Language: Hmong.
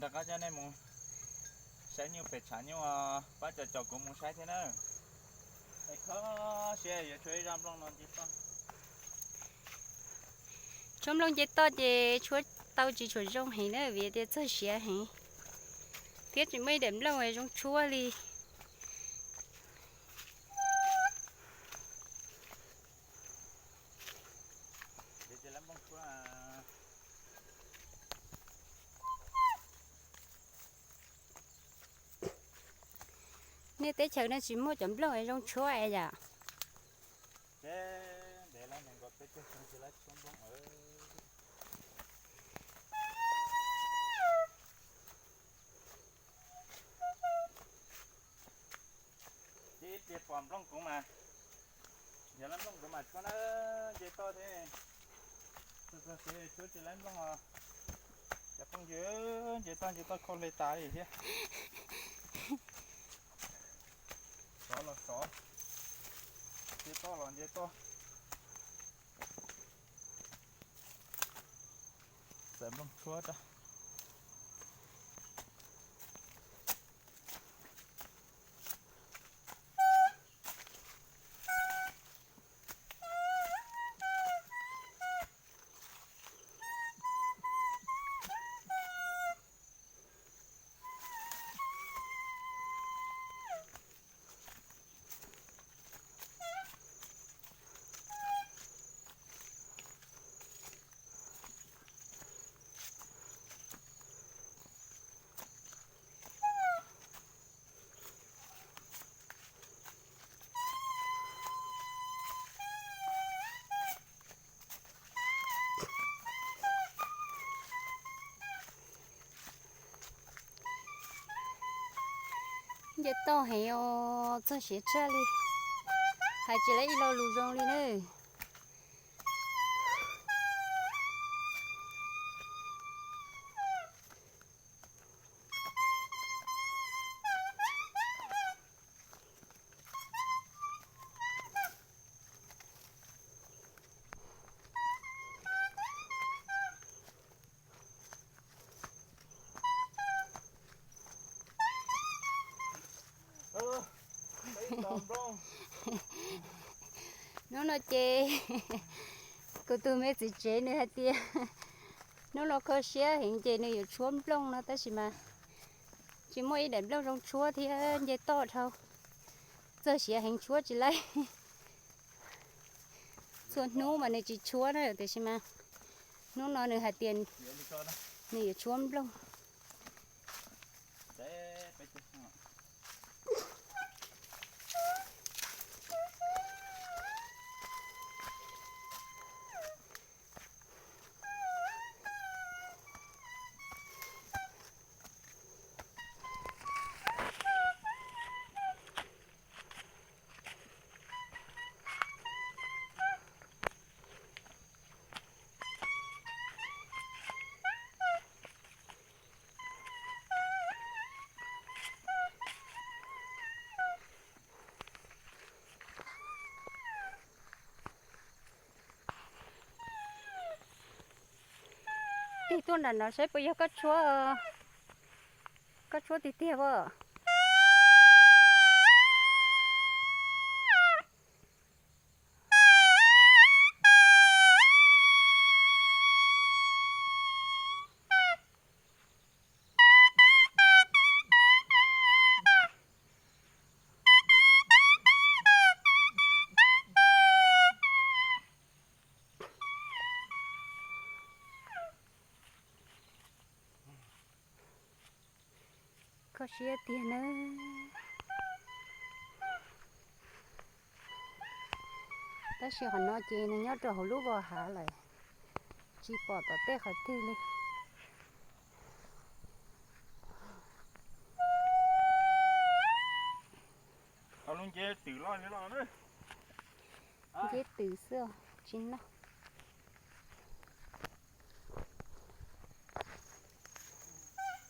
Rov qab coj nej mus saib nyuj pem tshav nyuj, pab cov caum kuv mus saib thiab na. Es kho siab yuav tshuab ib zaj nplooj no nce toj. Tshuab nplooj nce toj ces tshuab tau tsis tshua zoo heev na, vim tias txog siav heev thiab tsis muaj ib daim nplooj zoo tshuab li. Nej teb chaws no tsis muaj cov nplooj zoo tshuab es yom? Ces ib pliag pom nplooj kuv mas, yog lawv nplooj kuv mas tshuab na, nce toj thiab. Txog siav tshuab tsis lawv nplooj os. Cov phooj ywg, nce toj nce toj kho hle tas li thiab. Sov los sov, nce toj los nce toj. Txawm nplooj tshuab rau. Nce toj heev os, txog siav tshaj li. Hais tsis tau ib lo lus zoo li na. Hnub no ces kuv tus me txiv tsev nws hais tias hnub no kho siab heev ces nws yuav tshuab nplooj no tab sis mas tsis muaj ib daim nplooj zoo tshuab thiab nce toj dhau. Txog siav heev tshuab tsis laib. Txhua hnub mas nws tsis tshuab na tiam sis mas hnub no nws hais tias nws yuav tshuab nplooj. Tig tuaj nram no saib puas yog koj tshuab, koj tshuab tiag tiag as. Kho siab tiag nawb. Tab sis qhov no ces nws nyob rau hauv lub vos hav lawm, tsis pom tom tej qhov twg li. Nceb twm xwb, tsis noj.